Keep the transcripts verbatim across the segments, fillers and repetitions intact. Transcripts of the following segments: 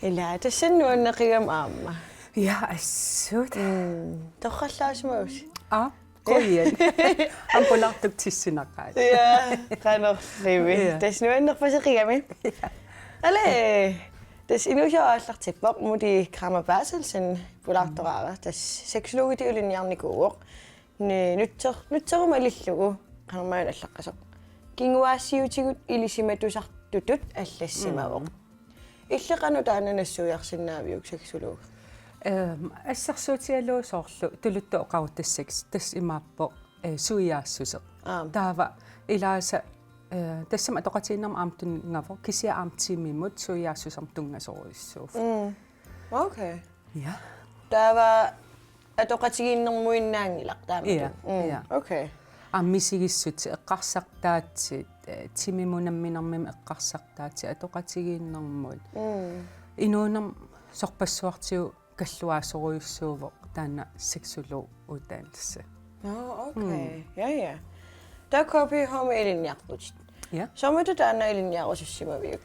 Ila, tassani nuanneqigami aamma. Ja, assut. Mm, torrallaasimavusi. Aa, qujan. Aamma pulaartukkut tissinaqaat. Ja, qanorlivi. Ja. Tassa nuannerpaseqigami. Ja. Ale, tassa inuusoq aallartippoq, Mudi Kramer Berthelsen pulaartoraara. Tassa sexologitut ilinniarnikuuvoq. Ni-, nutser-, nutseruma ilillugu, qanormaanna allaqqasoq. Kinguaassiuutigut ilisimatusartutut allassimavoq. Mm. Illit qanoq taanna nassuiarsinnaaviuk, sexologi? Ehm, assersuutigalugu soorlu tuluttut oqarutassat tassa imaappoq, eh, suiaassuseq. Aap. Taava ilaasa, eh, tassami atoqatigiinnermut aamma tunngavoq, kisianni aamma timimut suiaassusermut tunngasorujussuuvoq. Mm. Okay. Ja. Taava atoqatigiinnermuinnaanngilaq taama. Ja, mm, ja. Okay. Aamma misigissutsit eqqarsartaatsit, eh, timimut namminermimut eqqarsartaatsit atoqatigiinnermut. Mm. Inuunermi sorpassuartigut kalluaasorujussuuvoq taanna sexologiuddannelse. Nå, okay. Mm. Ja, ja. Taava K P H-mi ilinniarputit. Ja. Sumita taanna ilinniarusussimaviuk?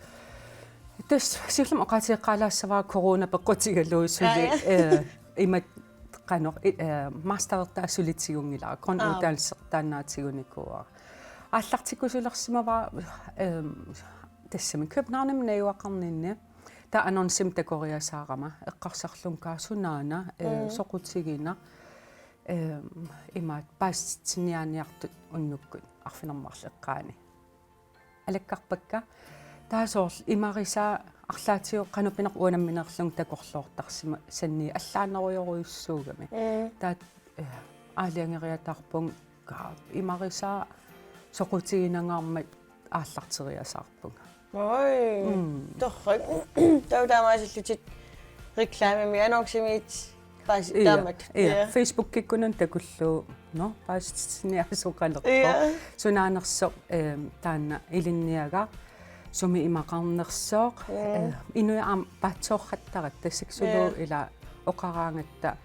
Tassa siullermik oqaatigeqqaalaassavara corona peqqutigalugu suli, aa, ja, eh, imatut qanoq, i-, eh, masterertaa suli tigunngilara, grunduddannelse taanna tigunikuuara. Aallartikkusulersimavara, ehm, tassami Københavnimi najugaqarninni, taava annoncemi takoriasaarama, eqqarsarlunga sunaana, eh, mm, soqutiginaq, ehm, imaattoq paasititsiniaaniartut unnukkut arfineq-marluk eqqaani alakkarpakka. Taava soorlu imarisaa arlaatigut qanoq pineq uanga nammineerlunga takorloortarsimasannit allaanerujorujussuugami. Mm. Taava, eh, aalajangeriataarpunga, ka-, imarisaa soqutiginangaarmat aallarteriasaarpunga. Oj. Mm. Torrak. Taava taamaasillutit reklamemi, annoncemit paasi-, ja, taamatut. Ja. Ja. Facebookikkunani takullugu, nå, paasititsiniaasoqalerpoq. Ja. Sunaanersoq, ehm, taanna ilinniagaq, sumi imaqarnersoq, mm, eh, inuit aamma paatsoortarput, sexologi, ja, ila oqaraangatta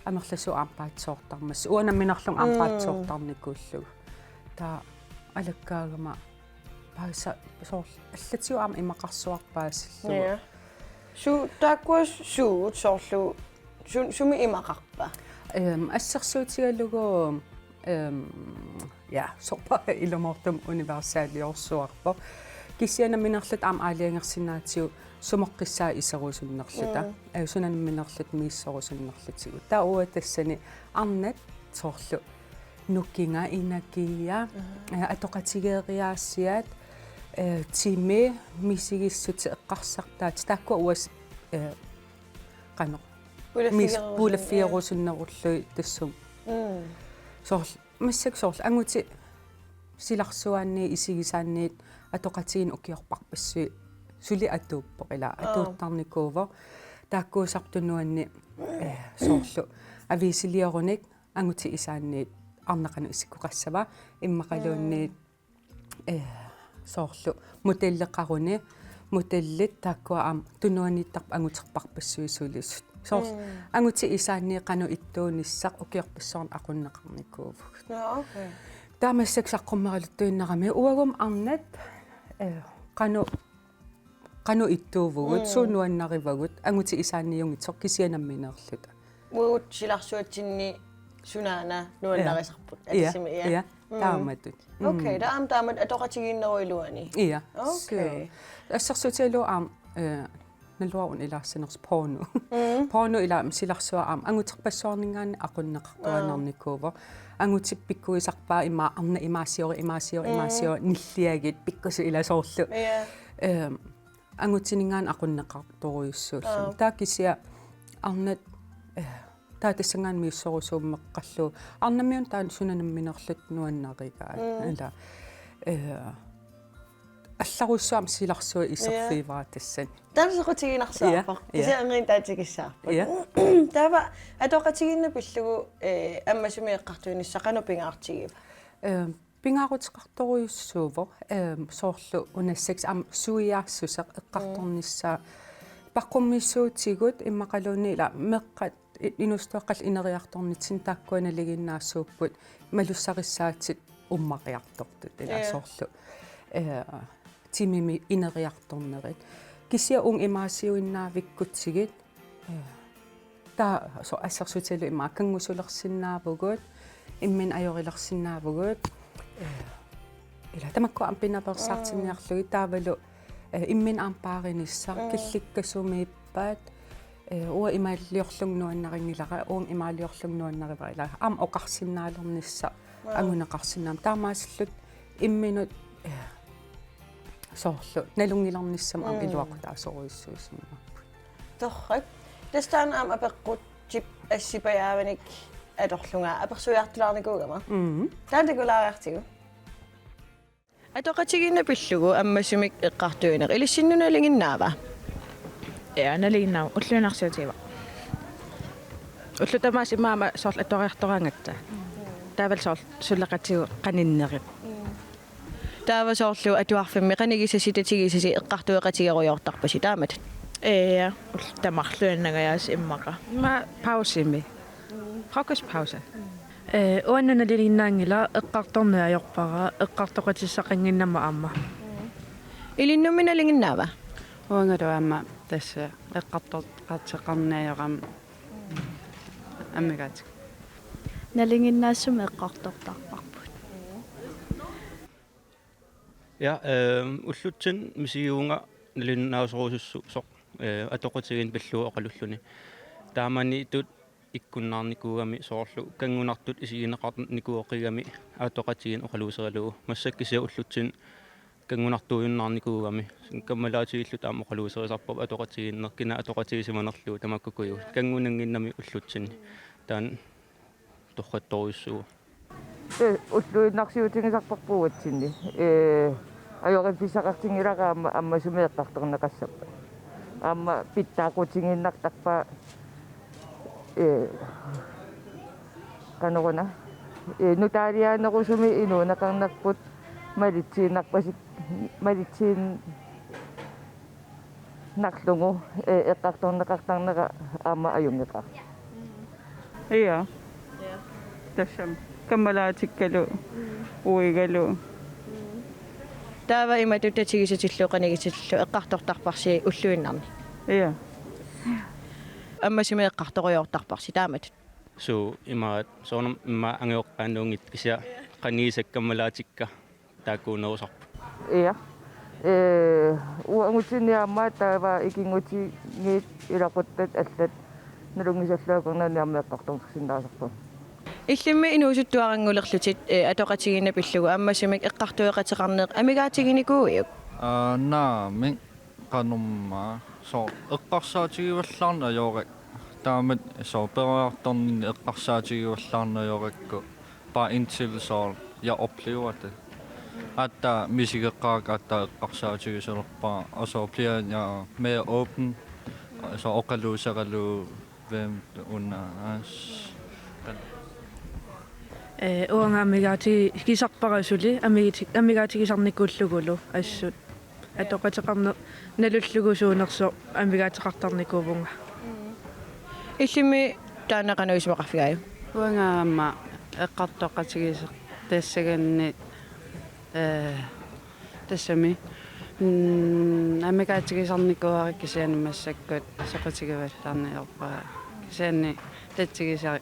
amerlasuut aamma paatsoortarmata. Uanga nammineerlunga aamma, mm, paatsoortarnikuullugu. Taava alakkaagama paasa-, soorlu allatigut aamma imaqarsuaq paasillugu. Ja. Su-, taakkua suut soorlu su-, sumi imaqarpa? Ehm, assersuutigalugu, ehm, ja, soorlu ilumoortumik universaliorsuarpoq. Kisianni nammineerluta aamma aalajangersinnaatigut sumoqqissaat iserusunnerluta. Mm. Eh, suna nammineerluta misissorusunnerlutigu. Taava uanga tassani arnat soorlu nukinga, inakiia, mhm, eh, atoqatigeeriaasiat, eh, timi, misigissutsit eqqarsartaatsit, taakkua uas-, eh, qanoq. Pulaffigerusun-, mis-, pulaffigerusunnerullugit tassunga. Mm. Soorlu, massakkut soorlu, angutit silarsuaanniit isigisaanniit atoqatigiinneq ukiorparpassuit suli atuuppoq, ila, aa, atuuttarnikuuvoq. Taakkuusartut nuanni, eh, soorlu, aviisilioruni angutit isaanniit arnat qanoq isikkoqassava, immaqaluunniit, mm, eh, soorlu modelleqaruni, modellit taakkua aamma tunuaniittarput anguterparpassuit sulisut. Soorlu, mm, angutit isaanniit qanoq ittuunissaq ukiorpassuarni aqunneqarnikuuvugut. Nå, okay. Taava massakkut saqqummeraluttuinnarami uagummi arnat, eh, qanoq qanoq ittuuvugut, mm, suut nuannarivagut, angutit isaanniunngitsoq kisianni nammineerluta. Uagut silarsuatsinni sunaana nuannarisarput. Ja. Atisimi, ja. Ja, mm, taamatut. Okay, mm, taava aamma taamatut atoqatigiinnerup iluani. Ja. Okay. So, assersuutigalugu aamma, eh, naluara una ilaassanersoq porno. Mm. Porno, ila, silarsuaq aamma anguterpassuarninngaanniit aqunneqartuaannarnikuuvoq. Aa. Angutit pikkuisarpaat ima arnat imaasiori, imaasiori, mm, imaasiori, nilliagit pikkusut, ila, soorlu. Ja. Ehm, angutininngaanniit aqunneqartorujussuulluni. Aap. Taava kisianni arnat, eh, taava tassanngaanniit misissorusummeqqallugu. Arnammiunut taanna suna nammineerlutit nuannarigaat. Mm. Ila, eh, allarujussuaq aamma silarsuaq iserfigivara, ja, tassani. Taanna soqutiginarsuarpoq. Ja, ja. Kisianni angutit taakku tikissavarput. Ja. Taava atoqatigiinneq pillugu, eh, ammasumik eqqartuinissaq qanoq pingaartigiva? Eh, pingaaruteqartorujussuuvoq, ehm, soorlu una sex aamma suiaassuseq eqqartornissaa. Mm. Paqqummissuutigut immaqaluunniit, ila, meeqqat i-, inuusuttuaqqallu ineriartornitsinni taakkua naligiinnaasuupput malussarissaatsit ummariartortut, ila, ja, soorlu, eh, timimi ineriartornerit. Kisianni uunga imaasiuinnaavikkutsigit. Ee, taava soorlu assersuutigalugu ima kanngusulersinnaavugut, imminut ajorilersinnaavugut. Ee, ila tamakkua aamma pinaveersaartinniarlugit taavalu, ee, imminut aamma paarinissaq, mm, killikkasumiippat, ee, uanga imaaliorlunga nuannarinngilara, uunga imaaliorlunga nuannarivara ila aamma oqarsinnaalernissaq, wow, anguneqarsinnaammat. Taamaasilluta imminut, ee, soorlu nalunngilernissamut aamma, mm, iluaqutaasorujussuusinnaapput. Torrak. Tassa taanna aamma apeqqutip assipajaavanik atorlunga apersuiartulaarnikuugama. Mm. Taanna takulaariartigu. Atoqatigiinneq pillugu ammasumik eqqartuineq ilissinnut nalinginnaava? Ja, nalinginnaavoq, ulluinnarsiutigivara. Ullut tamaasa imaammat soorlu atuariartoraangatta. Taavalu soorlu suleqatigut qaninnerit. Taava soorlu atuarfimmi qanigisasi tatigisasi eqqartueqatigerujoortarpasi taamatut? Ja, ullut tamarluinnangajaasa immaqa. Ima pausimi. Frokostpause. Ee, uannut nalinginnaanngilaq, eqqartorneq ajorpara, eqqartoqatissaqannginnama aamma. Ilinnummi nalinginnaava? Uangalu aamma tassa eqqartoqateqarneq ajorama amigaatik. Nalinginnaasumik eqqartortarparput. Ja, ehm, ullutsinni misigivunga nalinnaasorusussuseq, eh, atoqatigiinneq pillugu oqalulluni. Taamaniittut ikkunnaarnikuugami soorlu kanngunartut isigineqarnikuuvoqigami atoqatigiinneq oqaluuseralugu. Massakkut kisianni ullutsinni kanngunartuujunnaarnikuugami. Kammalaatigilluta aamma oqaluuserisarparput atoqatigiinneq, kina atoqatigisimanerlugu tamakkukujuit. Kanngunannginnami ullutsinni. Taanna torrattorujussuuvoq. Ee, ulluinnarsiutigisarparput uatsinni. Ee, ajoriffissaqartinngilara aamma, ammasumik eqqartorneqassappat. Aamma pitsaaqutigiinnartarpaa, ee, qanoruna. Ee, nutaaliaanerusumik inuuneqarnerput malitsiinnarpasik-, malitsiin-, narlugu, ee, eqqartorneqartarnera aamma ajunngeqaaq. Ja. Ja. Tassami. Kammalaatikkalu, mm, uigalu. Mm. Taava imatut tatigisatillu qanigisatillu eqqartortarparsi ulluinnarni. Ja. Ammasumik eqqartorujoortarparsi taamatut. Suu, imaat, soorunami immaqa angajoqqaannuunngitsoq kisianni qanigisakka kammalaatikka taakkuunerusarput. Ja. Ee, uagutsinni aamma taava ikinngutigiit ilaquttat allat nalunngisallu akornanni aamma eqqartorsinnaasarput. Illimmi inuusuttuaranngulerlutit, ee, atoqatigiinneq pillugu ammasumik eqqartueqateqarneq amigaatiginikuuiuk? Aa, naamik, qanormaa. Soorlu eqqarsaatigivallaarneq ajorakku. Taamatut soorlu peroriartorninni eqqarsaatigivallaarneq ajorakku. Bare indtil soorlu jeg oplever det. Aatsaat misigeqqaakka aatsaat eqqarsaatigisalerpara, og så bliver jeg mere åben, og så oqaluuseralugu hvem du er. Ee, uanga amigaatigisarpara suli, amigati-, amigaatigisarnikuullugulu assut. Atoqateqarneq nalullugu suunersoq amigaateqartarnikuuvunga. Illimmi taanna qanoq isumaqarfigaajuk? Uanga aamma eqqartoqatigiisartassagaanni, ee, tassami, mm, amigaatigisarnikuuara kisianni massakkut soqutigivallaarneq ajorpara. Kisianni tatigisat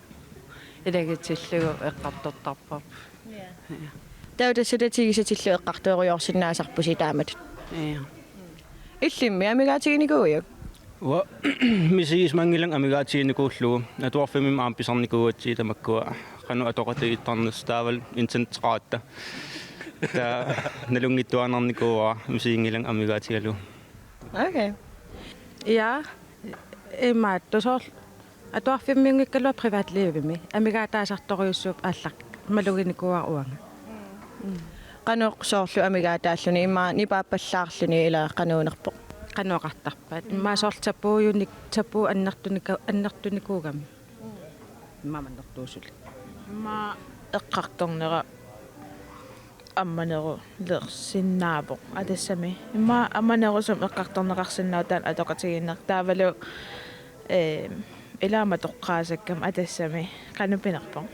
ilagitillugu eqqartortarparput. Ja. Ja. Taava tassa tatigisatillu eqqartorujoorsinnaasarpusi taamatut. Ja. Illimmi amigaatiginikuuiuk? Uanga misigisimanngilanga amigaatiginikuullugu. Atuarfimmi aamma pisarnikuugatsigit tamakkua qanoq atoqatigiittarnersoq taavalu internetteqaratta. Taava nalunngitsuaannarnikuuara, misiginngilanga amigaatigalugu. Okay. Ja, imaattoq soorlu atuarfimmiunngikkaluarlunga privatlivimi amigaataasartorujussuupput, aallaqqaammut maluginikuuara uanga. Mm. Qanoq soorlu amigaataalluni, immaqa nipaappallaarluni ilaa qanuunerpoq? Qanoq oqartarpaat? Immaqa soorlu tapuujunik-, tapuut annertunika-, annertunikuugami. Immaqa mannertuusuli. Immaqa eqqartornera ammanerulersinnaavoq, aa, tassami. Immaqa ammanerusumik eqqartorneqarsinnaavoq taanna atoqatigiinneq. Taavalu, ee, ilaa matoqqaasakkami qanoq pinerpoq.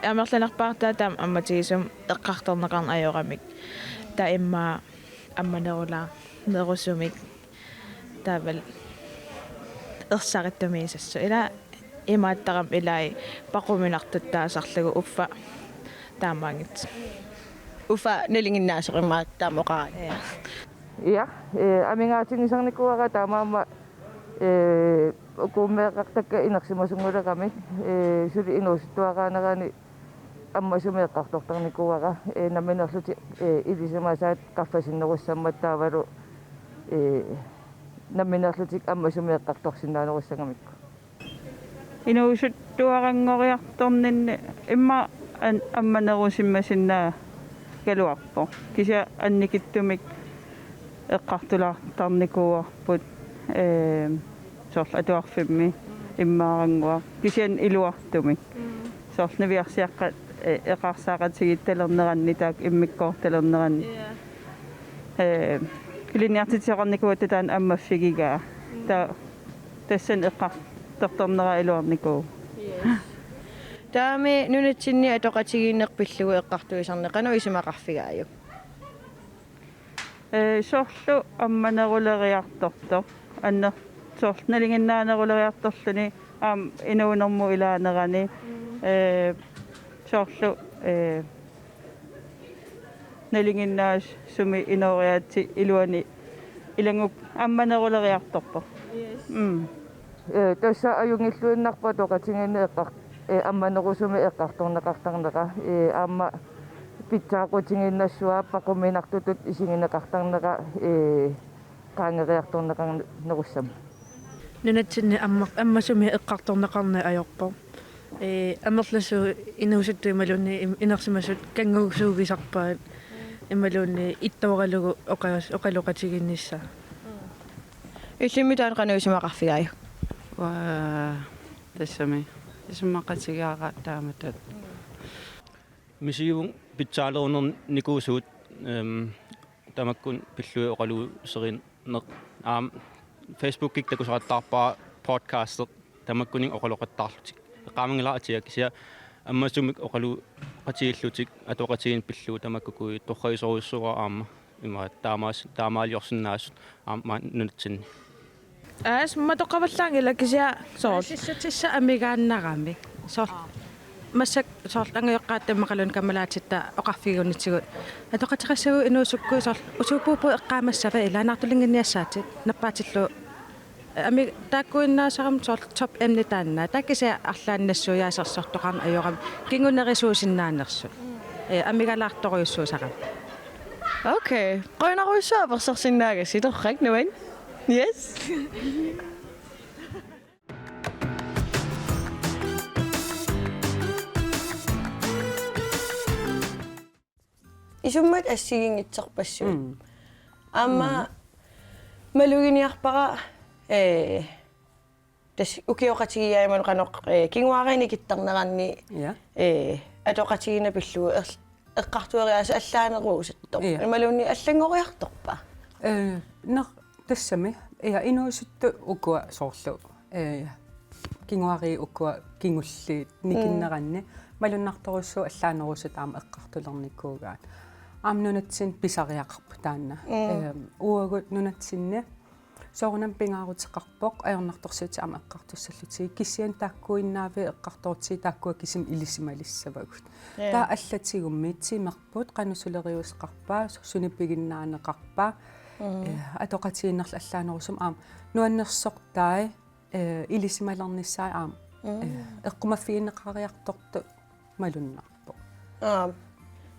Amerlanerpaartaat taama ammatigisumik eqqartorneqarneq ajoramik. Taava immaqa ammanerulaarnerusumik. taavalu ersarittumiissasoq. Ila imaattarami ilai paquminartuttaasarlugu uffa taamaanngitsoq. Uffa nalinginnaasoq imaattoq taama oqarani. Ja. Ja, eh, amigaatigisarnikuuara taamaammat, eh, ukuummeeqqartakka inersimasunnguleramik, eh, suli inuusuttuaraanerani ammasumik eqqartortarnikuuara, eh, nammineerlutik, eh, ilisimasaat qaffasinnerussammat taavalu, eh, nammineerlutik ammasumik eqqartorsinnaanerussagakkit. Inuusuttuaranngoriartorninni immaqa an-, ammanerusimmasinnaagaluarpoq. Kisianni annikitsumik eqqartulaartarnikuuarput, eem, soorlu atuarfimmi immaarannguaq. Kisianni iluartumik. Mm. Soorlu niviarsiaqqat, e-, eqaarsaaqatigiittalerneranni taakku immikkoortalerneranni. Ja. Ee, ilinniartitsisoqarnikuugatta taanna ammaffigigaa. Mm. Ta-, tassani eqqartortarnera iluarnikuuvoq. Yes. Taavami nunatsinni atoqatigiinneq pillugu eqqartuisarneq qanoq isumaqarfigaajuk? Ee, soorlu ammaneruleriartortoq. Anner-, soorlu nalinginnaaneruleriartorluni aamma inuunermut ilaanerani. Mm. Ee, soorlu, ee, nalinginnaasumik inooriaatsit iluani ilanngup ammaneruleriartorpoq. Yes. Mm. Ee, tassa ajunngilluinnarpoq atoqatigiinneq eqqar-, ee, ammanerusumik eqqartorneqartarnera, ee, aamma pitsaaqutigiinnassua paquminartutut isigineqartarnera, ee, qaangeriartorneqarnerussammat. Nunatsinni amma-, ammasumik eqqartorneqarneq ajorpoq. Ee, amerlasuut inuusuttut imaluunniit im-, inersimasut kanngusuugisarpaat imaluunniit ittooralugu oqa-, oqaloqatigiinnissaa. Illimmi taanna qanoq isumaqarfigaajuk? Uaa, tassami. Isumaqatigaara taamatut. Misivunga pitsaalernikuusugut, ehm, tamakkuninnga pillugit oqaluuserineq aamma Facebookikkut takusaqattaarpara podcasti tamakkuninnga oqaloqattaarlutik. Eqqaamanngilara atia kisianni ammasumik oqaloqatigiillutik atoqatigiinneq pillugu tamakkukui torragisorujussuuara aamma ima taamaas-, taamaaliorsinnaasut aamma nunatsinni. Aas, matoqqavallaanngilaq kisianni soorlu. Aasissutissaq amigaannarami. Soorlu. Massakkut soorlu angajoqqaat immaqaluunniit kammalaatitta oqarfigiunnitsigut. Atoqateqassagut inuusukkuit soorlu usuuppuupput eqqaamassavat ilaa naartulinnginniassaatit. Nappaatillugu. Ami-, taakkuinnaasarami soorlu top emne taanna. Taava kisianni arlaanni nassuiaasersortoqarneq ajorami. Kingunerisuusinnaanersut. Ee, amigalaartorujussuusarami. Okay. Qujanarujussuaq apersorsinnaagassi torrak nuan. Yes. Isummat assigiinngitsorpassuit. Mm. Aamma mm. Maluginiarpara, ee, tassa ukioqatigiiaat imaluunniit qanoq, ee, kinguaariit nikittarneranni, ja. Ee, atoqatigiinneq pillugu er-, eqqartueriaaseq allaanerusuttoq. Ja. Imaluunniit allanngoriartorpa? Ee, nar-, tassami, ja, inuusuttut ukua soorlu, ee, kinguaariit ukua kingulliit nikinneranni, mm. Malunnartorujussuuvoq allaanerusutut aamma eqqartulernikuugaat. Aamma nunatsinni pisariaqarpoq taanna. Mm. Ee, uagut nunatsinni soorunami pingaaruteqarpoq ajornartorsiutit aamma eqqartussallutigu kisianni taakkuinnaavik eqqartortigut taakkua kisimik ilisimalissavagut. Ja. Taava allatigummi timerput qanoq suleriuseqarpa, sunik piginnaaneqarpa, mm. Ee, atoqatigiinnerlu allaanerusumik aamma nuannersortai, ee, ilisimalernissaat aamma, mm. Ee, eqqumaffigineqariartortoq malunnarpoq. Aap.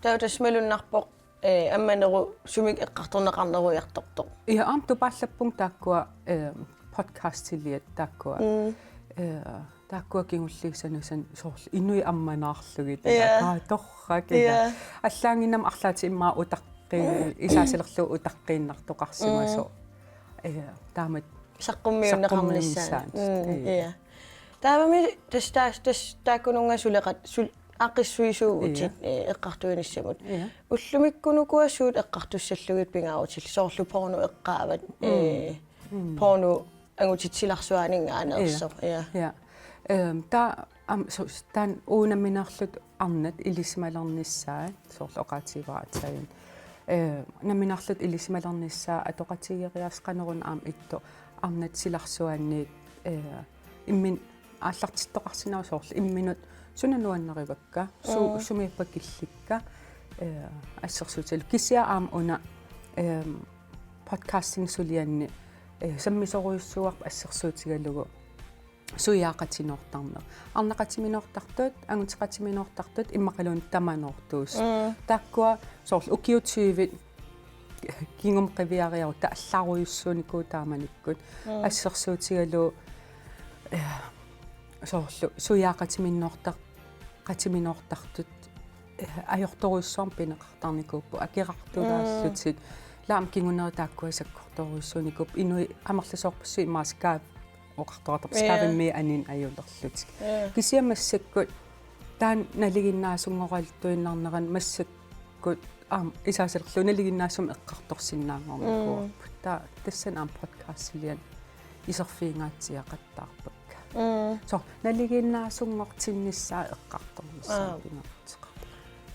Taava tassa malunnarpoq, ee, ammanerusumik eqqartorneqarneruiartortoq. Ja, aamma tupaallappunga taakkua, ee, podcastiliat taakkua. Mm. Ee, taakkua kingulliit sanasani soorlu inuit ammanaarlugit. Ja. Ila, aa, torrak, ila. Ja. Allaannginnami arlaatigut immaqa utaqqi-, isaasalerlugu utaqqiinnartoqarsimasoq. Mm. Ee, taamatut saqqummiunneqarnissaat. Saqqummiunnissaat. Mm, ja. Ja. Taavami tassa, tassa, tassa taakkununnga suleqat-, sul-, aaqqissuisuuvutit, ja. Ee, eqqartuinissamut. Ja. Ullumikkunukua suut eqqartussallugit pingaarutillit soorlu porno eqqaavat, mm. Ee, mm. Porno angutitsilarsuaninngaanneersoq. Ja. Ja. Ja. Ehm, taava aamma so-, taanna uagut nammineerluta arnat ilisimalernissaat soorlu oqaatigivara aatsaat. Ee, nammineerluta ilisimalernissaat atoqatigeriaaseq qanoruna aamma ittoq. arnat silarsuaanniit, eh, imminut aallartittoqarsinnaavoq soorlu imminut suna nuannarivakka, su-, Mm. sumiippat killikka, eh, assersuutigalugu. Kisianni aamma una, ehm, podcastinut sulianni, eh, sammisorujussuuarput assersuutigalugu sujaaqatinoortarneq. Arnaqatiminoortartut, anguteqatiminoortartut, immaqaluunniit tamanoortuusut. Mm. Taakkua soorlu ukiut tyve kingumut qiviariarutta allarujussuunikuupput taamanikkut. Mm. Assersuutigalugu, eh, soorlu sujaaqatiminortar-, -qatiminoortartut, eh, ajortorujussuarmik pineqartarnikuupput, akerartulaallutik. Mm. Aamma kinguneri taakkua sakkortoorujussuunikuupput, inuit amerlasoorpassuit immaqa Skype oqartoqartarput, Ja. Skypemi aninneq ajulerlutik. Ja. Kisianni massakkut taanna nalinginnaasunngoraluttuinnarnerani massakkut aamma isaasalerlu nalinginnaasumik eqqartorsinnaanngornikuuarput. Mm. Taava tassani aamma podcastiliani iserfigingaatsiaqattaarpakka. Mm. Soorlu nalinginnaasunngortinnissaa eqqartornissaa Aap. Pingaaruteqarpoq.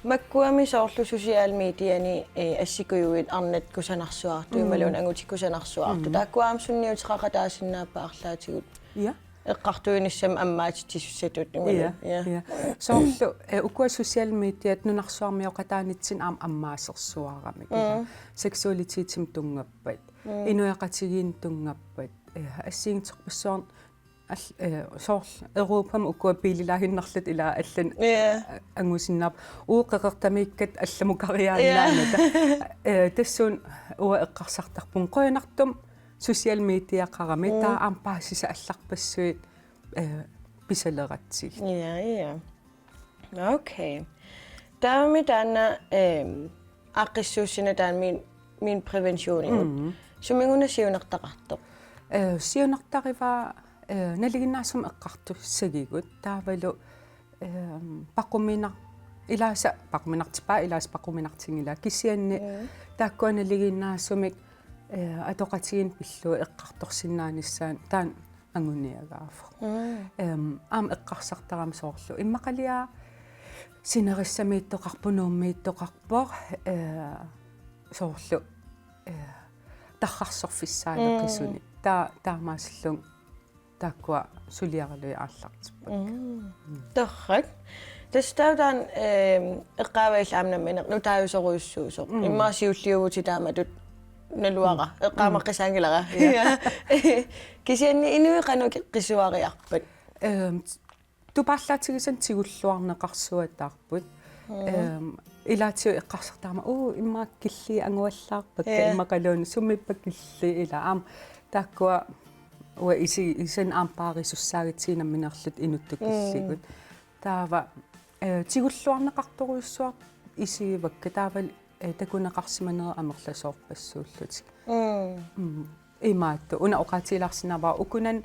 Makkuami soorlu social mediani, eh, assikujuit arnat kusanarsuartut, Mm. imaluunniit angutit kusanarsuartut. Mm. Taakkua aamma sunniuteqaqataasinnaapput arlaatigut. Ja. Eqqartuinissamut ammaatitsisussatut imaluunniit. Ja, ja. Ja. Soorlu, eh, ukua social mediat nunarsuarmioqataanitsinni aamma ammaasersuaramik. Mm. Seksualitetsimut tunngappat. Mm. Inuiaqatigiinnut tunngappat. Eh, assigiinngitsorpassuarnik al-, eh, soorlu Europami ukua biililaaginnarlutik ilaa allanut Ja. angusinnaapput. Uagut qeqertamiikkatta allamukariaannaanata. Ja. Eh, tassuuna uanga eqqarsartarpunga qujanartumik social mediaqarami, Mm. taava aamma paasisat allarpassuit, eh, pisaleratsigit. Ja, ja. Okay. Taavami taanna, ehm, aaqqissuussineq taanna min, min præventioniuvoq. Mm. Suminnga una siunertaqartoq? Eh, siunertarivaa, eh, nalinginnaasumik eqqartussagigut. Taavalu, ehm, paquminar-, ilaasa paquminartippaa, ilaasa paquminartinngilaat. Kisianni Mm. taakkua nalinginnaasumik, eh, atoqatigiinneq pillugu eqqartorsinnaanissaanut taanna anguniagaavoq. Mm. Ehm, aamma eqqarsartarama soorlu immaqaliaq sinerissamiittoqarpoq, Nuummiittoqarpoq, eh, soorlu, eh, tarrarsorfissaaleqisunik. Mm. Taa-, taamaasillunga taakkua suliaralugit aallartippakka. Mm. Mm. Torrak. Tassa taava taanna, ehm, eqqaavaa illit aamma nammineq nutaajusorujussuusoq. Mm. Immaqa siulliuvutit taamatut naluara. Mm. Eqqaamaqqisaanngilara. Ja. Kisianni inuit qanoq qisuariarpat? Ehm, tupaarlaatigisannut tigulluarneqarsuataarput. Mm. Ehm, ilaatigut eqqarsartarama, uu, immaqa killiit anguallaarpakka, Ja. immaqaluunniit sumiippat killiit ilaa. Aamma taakkua uanga isi-, isanni aamma paarisussaagatsigit nammineerluta inuttut Mm. killigut. Taava, eh, tigulluarneqartorujussuartut isigivakka, taavalu, eh, takuneqarsimanerit amerlasoorpassuullutik. Mm. Mm. Imaattoq, una oqaatigilaarsinnaavara ukunani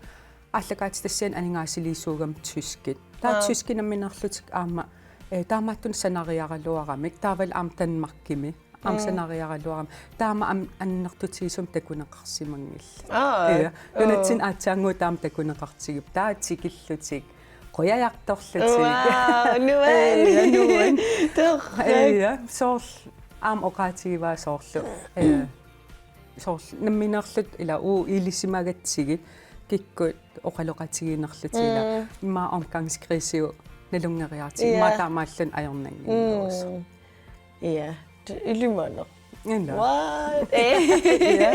aallakaatitassiani aningaasaliisuugama tyskit. Taava Aa. tyskit nammineerlutik aamma, eh, taamaattunik sanariaraluaramik, taavalu aamma Danmarkimi. Aamma Mm. sanariaraluarami. Taama am-, annertutigisumik takuneqarsimanngillat. Aa, Ja. oo. Nunatsinni aatsaannguaq taama takuneqartigipput. Taava tikillutik. Qujajartorlutik. Wow, nuann'. Ja, nuann'. Torrak. Ja, soorlu aamma oqaatigivaa soorlu. Eh, soorlu nammineerluta ilaa uagut ilisimagatsigit kikkut oqaloqatigiinnerlutik ilaa. Mm. Immaqa omgangskriseup nalunngeriartigu. Ja. Immaqa taamaalilluni ajornannginnerusoq. Mm. Ja, t-, ilimanaq. Ilaa. What? Ja.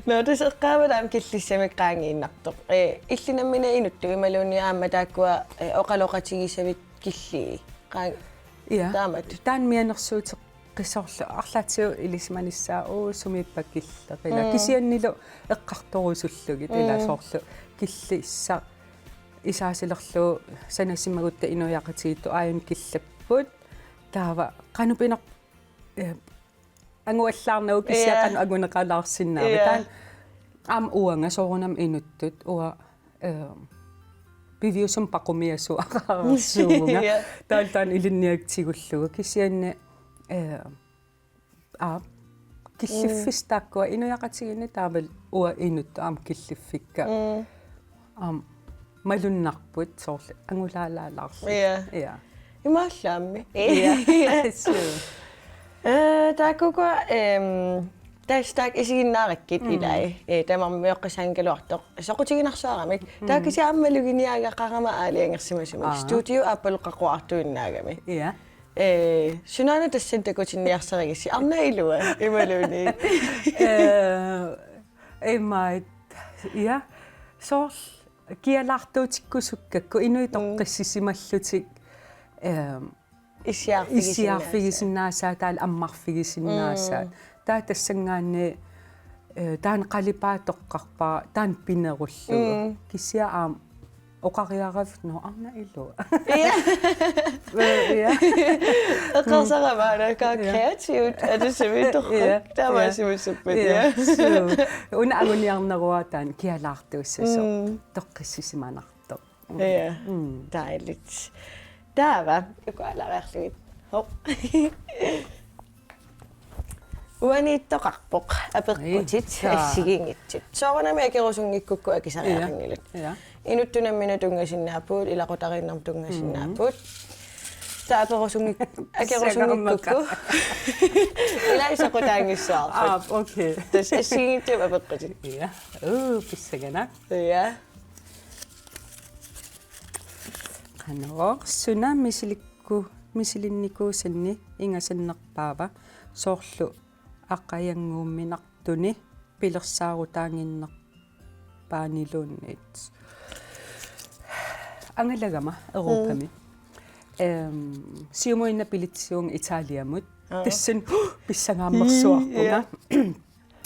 Nå, tassa eqqaavara aamma killissamik qaangiinnartoq. Eh, illit nammineq inuttut imaluunniit aamma taakkua, eh, oqaloqatigisavit killii. Qaa-, Ja. taamatut. Taanna mianersuuteqqisoorlu arlaatigut ilisimanissaa uu sumiippat killeq ilaa. Mm. Kisiannili eqqartorusullugit ilaa Mm. soorlu killissaq isaasalerlugu sanasimagutta inuiaqatigiittut aajuna killapput. Taava qanoq pineq-, eh, anguallaarnagu kisianni Ja. qanoq anguneqalaarsinnaavat. Ja. Taanna aamma uanga soorunami inuttut uanga, eh, piviusumik paqumiasuararsuuvunga. Ja. Taava taanna ilinniagaq tigullugu. Kisianni, eh, Aap. Killiffissat Mm. taakkua inuiaqatigiinni taavalu uanga inuttut aamma killiffikka. Mm. Aamma malunnarput soorlu angulaalaalaarlugit. Ja. Ja. Imaallaammi. Ja. Suu. Eh, taakkukua, ehm, Tassa taakku isiginnaarakkit. Mm. Ilai. Ee, tamarmioqqissaanngikkaluartoq. Soqutiginarsuaramik. Mm. Taava kisianni aamma maluginiagaqarama aalajangersimasumik. Aa. Studio aappalukkaquartuinnaagami. Ja. Ee, sunaana tassani takutinniarsarigisi? Arnaq ilua, imaluunniit? Ee, imaat, ja. Soorlu kialaartuutikkusukkakku inuit Mm. toqqissisimallutik, ehm, Issiaarfigisinnaasaat. Issiaarfigisinnaasaat, taavalu ammarfigisinnaasaat. Mm. Taava tassanngaanniit, eh, taanna qalipaat toqqarpara, taanna pinerullugu. Mm. Kisianni aamma oqariaravit, nå, arnaq ilua. Ja. Eh, ja. Eqqarsarama aana, ka Ja. kreativt, er det simpelthen Ja. Ja. Taamaasimassappat, Ja. ja. Suu. Una anguniarneruara taanna kialaartuussasoq. Mm. Toqqissisimanartoq. Ja. Mm. Dejligt. Taava, uku aalaariarlugit. Hov. Uaniittoqarpoq apeqqutit Ii, taa. assigiinngitsut. Soorunami akerusunngikkukku akisariaqanngilat. Ja. Ja. Inuttut nammineq tunngasinnaapput, ilaqutariinnarmut tunngasinnaapput. Mm. Taava aperusunngik-, akerusunngikkukku. Pissanganarmata. Ilai soqutaanngissuarput. Aa, okay. Tassa assigiinngitsut apeqqutit. Ja. Uu, pissanganaq. Ja. Qanoq suna misilikku-, misilinnikuusanni ingasannerpaava, soorlu Aqajannguumminartuni pilersaarutaannginnerpaaniluunniit. Angalagama Europami. Mm. Ehm, siumuinnaq bilitsivunga Italiamut. Aa. Tassani pissangaammersuarpunga. Ii, ja.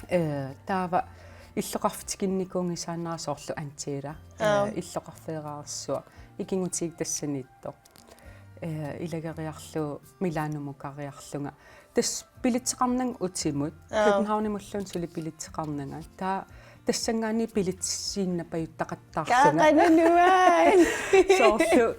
Eh, taava illoqarfik tikinnikuunngisaannara soorlu Antilla. Aa. Eh, illoqarfeeraarsuaq. Ikigutigiit tassaniittoq. Eh, ilageriarlugu Milanomukariarlunga. Tassa bilitseqarnanga utimut. Aa. Københavnimulluunniit suli bilitseqarnanga. Taava tassanngaanniit bilitsiinnapajuttaqattaarlunga. Kaaqananuan. Soorlu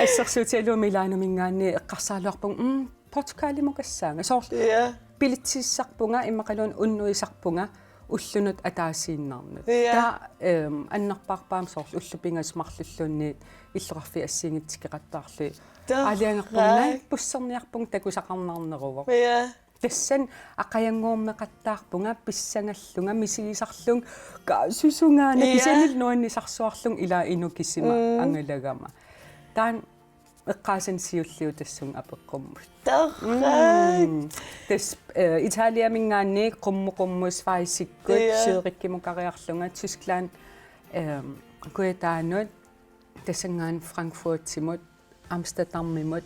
assersuutigalugu Milanominngaanniit eqqarsaraluarpunga, mm, Portugalimukassaanga. Soorlu Ja. bilitsissarpunga, immaqaluunniit unnuisarpunga ullunut ataasiinnarnut. Ja. Taava, ehm, annerpaarpaamik soorlu ullut pingasut marlulluunniit illoqarfiit assigiinngitsut tikeqattaarlugit. Torrak. Aalajangerpunga, busserniarpunga takusaqarnarneruvoq. Ja. Tassani Aqajannguummeqattaarpunga, pissangallunga, misigisarlunga, kaasusungaana, Ja. kisiannili nuannisarsuarlunga ilaa inuk kisima Mm. angalagama. Taanna eqqaasannik siulliullunga tassunga apeqqummut. Torrak. Mm. Tassa, eh, Italiaminngaanniit qummut qummut Schweizikkut, Ja. Zürichimukariarlunga, Tyskland, ehm, kujataanut, tassanngaanniit Frankfurtimut, Amsterdamimut,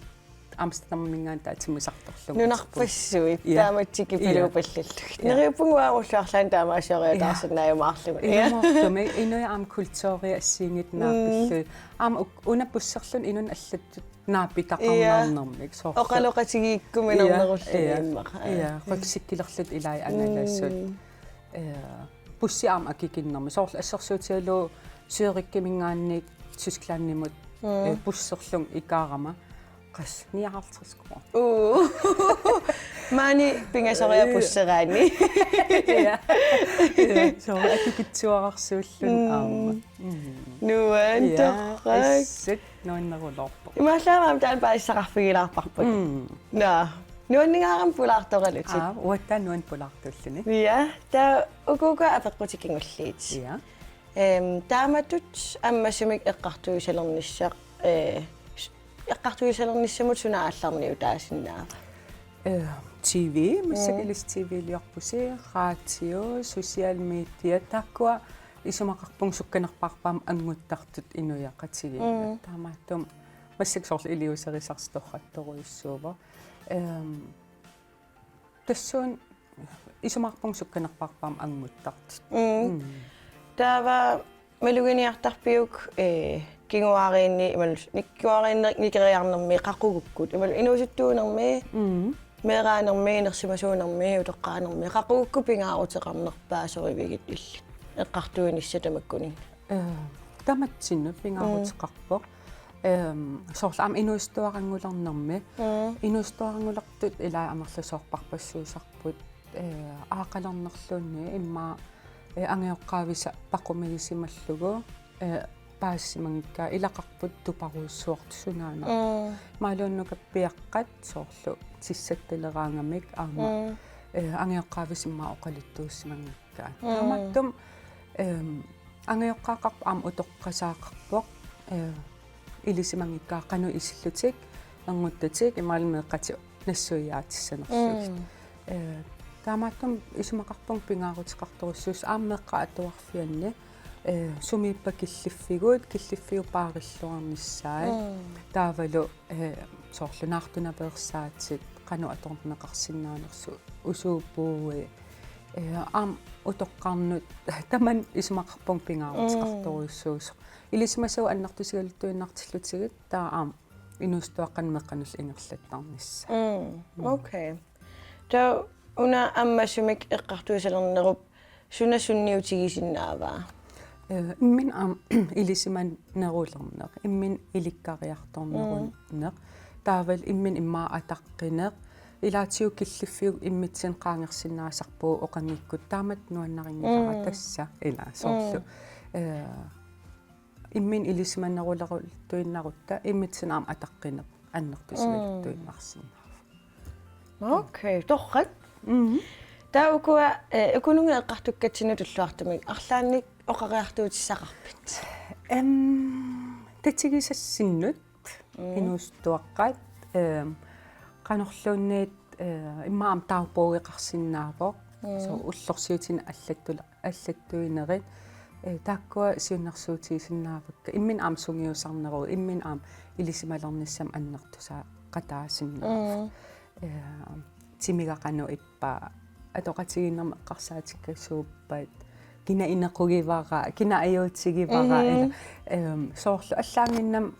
Amsterdamiminngaanniit taava timmisartorlunga. Nunarpassuit, Ja. taama Ja. tikipiluupallallugit. Ja. Neriuppunga uanga ullut arlaanni taamaasioriataarsinnaajumaarlugu. Ja. Ja. Ilumoortumik, inuit aamma kulturit assigiinngitsut Mm. naappillugit. Aamma uk-, una busserluni inunnut allatut naapitaqarnarnermik, Ja. soorlu. Oqaloqatigiikkuminarnerulluni Ja, ja. immaqa. Ja, rygsækkilerlutik ilai angalasut. Mm. Eh, bussi aamma akikinnermik. Soorlu assersuutigalugu Zürichiminngaanniit Tysklandimut, Mm. eh, busserlunga ikaarama. Qassit, nioghalvtreds kroner. Uu. Maani pingasoriarlugu Ja. busseraanni. Ja. Ja. Soorlu akikitsuararsuulluni Mm. aamma. Mm. Nuann-, Ja, torrak. assut nuanneruloorpoq. Imaallaat aamma taanna paasisaqarfigilaarparput. Mm. Naa. Nuanningaarami pulaartoralutit. Aa, uattaaq nuanneq pulaartuulluni. Ja, taava uku uku apeqqutit kingulliit. Ja. Ehm, taamatut ammasumik eqqartuisalernissaq, eh, s-, eqqartuisalernissamut suna aallarniutaasinnaava? Eh, T V, massakkut Mm. ilissi T V-liorpusi, radio, social media, taakkua isumaqarpunga sukkanerpaarpaamik annguttartut inuiaqatigiinni. Mm. Taamaattumik massakkut soorlu iliuuserisarsi torrattorujussuuvoq. Ehm, tassuuna isumaqarpunga sukkanerpaarpaamik annguttartut. Mm. Mm. Taava maluginiartarpiuk, eh, kinguaariinni, imaluunniit kinguaariinni nikeriarnermi qaqugukkut, imaluunniit inuusuttuunermi, Mm. meeraanermi, inersimasuunermi, utoqqaanermi, qaqugukkut pingaaruteqarnerpaasoriviuk illit eqqartuinissat tamakkuninnga? Eh, tamatsinnut pingaaruteqarpoq. Mm. Ehm, soorlu aamma inuusuttuaranngulernermi. Mm. Inuusuttuaranngulertut ilai amerlasoorpassuusarput, eh, aaqalernerluunniit immaqa, eh, angajoqqaavisa paqumigisimallugu, eh, paasimanngikkaa ilaqarput tuparujussuartut sunaana. Mm. Imaluunniit nukappiaqqat soorlu tissattaleraangamik aamma, Mm. eh, angajoqqaavisa immaqa oqaluttuussimanngikkaat. Mm. Taamaattumik, ehm, angajoqqaaqarpoq aamma utoqqasaaqarpoq, eh, ilisimanngikkaat qanoq isillutik, ernguttatik, imaluunniit meeqqatik nassuiaatissanerlugit. Mm. Eh, taamaattumik isumaqarpunga pingaaruteqartorujussuusoq aamma meeqqat atuarfianni, eh, sumiippat killiffigut, killiffigut paarilluarnissaat. Mm. Taavalu, eh, soorlu naartunaveersaatit, qanoq atorneqarsinnaanersut, usuup puui, eh, aamma utoqqarnut, tamanna isumaqarpunga pingaaruteqartorujussuusoq. Mm. Ilisimasavut annertusigaluttuinnartillutigit, taava aamma inuusuttuaqqanut meeqqanullu ingerlattarnissaa. Mm, mm, okay. Taava una aamma sumik eqqartuisalernerup suna sunniutigisinnaavaa? Eh, imminut aamma ilisimanerulerneq, imminut ilikkariartorneruneq, mm, taavalu imminut immaqa ataqqineq, ilaatigut killiffiup immitsinnut qaangersinnaasarpugut oqanngikkutta, taamatut nuannarinngilara, mm, tassa ila soorlu. Mm. Eh, imminut ilisimaneruleruttuinnarutta immitsinnut aamma ataqqineq annertusigaluttuinnarsinnaavoq. Okay, torrak. Mhm. Taava ukua, eh, ukununnga eqqartukkatsinnut tulluartumik arlaannik oqariartuutissaqarpit? Em, tatigisassinnut, mm, inuusuttuaqqat, em, qanorluunniit, eh, immaqa aamma dagbogeqarsinnaavoq. Mm. Soorlu ullorsiutinik allattula-, allattuinerit, eh, taakkua siunnersuutigisinnaavakka. Imminut aamma sungiusarneruvoq, imminut aamma ilisimalernissamut annertusaaqataasinnaavoq. Mm. Eh, timiga qanoq ippa, atoqatigiinnermut eqqarsaatikka suuppat, kina inequgivara, kina ajuutigivara, mhm, ila, em, soorlu allaannginnami,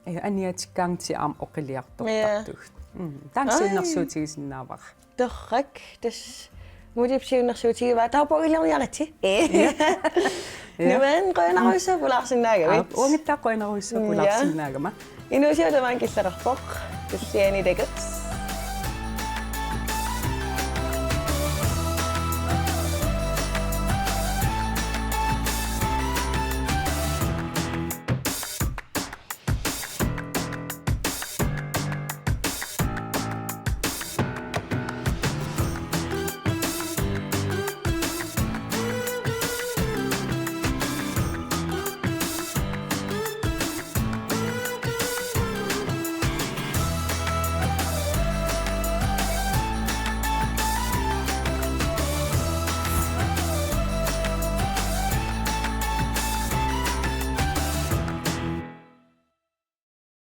eh, aniatikkaangatta aamma oqiliartortartugut. Ja. Mm, taanna, ai, siunnersuutigisinnaavara. Torrak, tassa Mutip siunnersuutigivaa, dagbogilerniaritsi. Ja. Ja. Nuan, qujanarsuaq pulaarsinnaagamit. Aap, uangattaaq qujanarsuaq, mm, ja, pulaarsinnaagama. Inuusuttut tamaanga killeqarpoq, tulliani takuss'.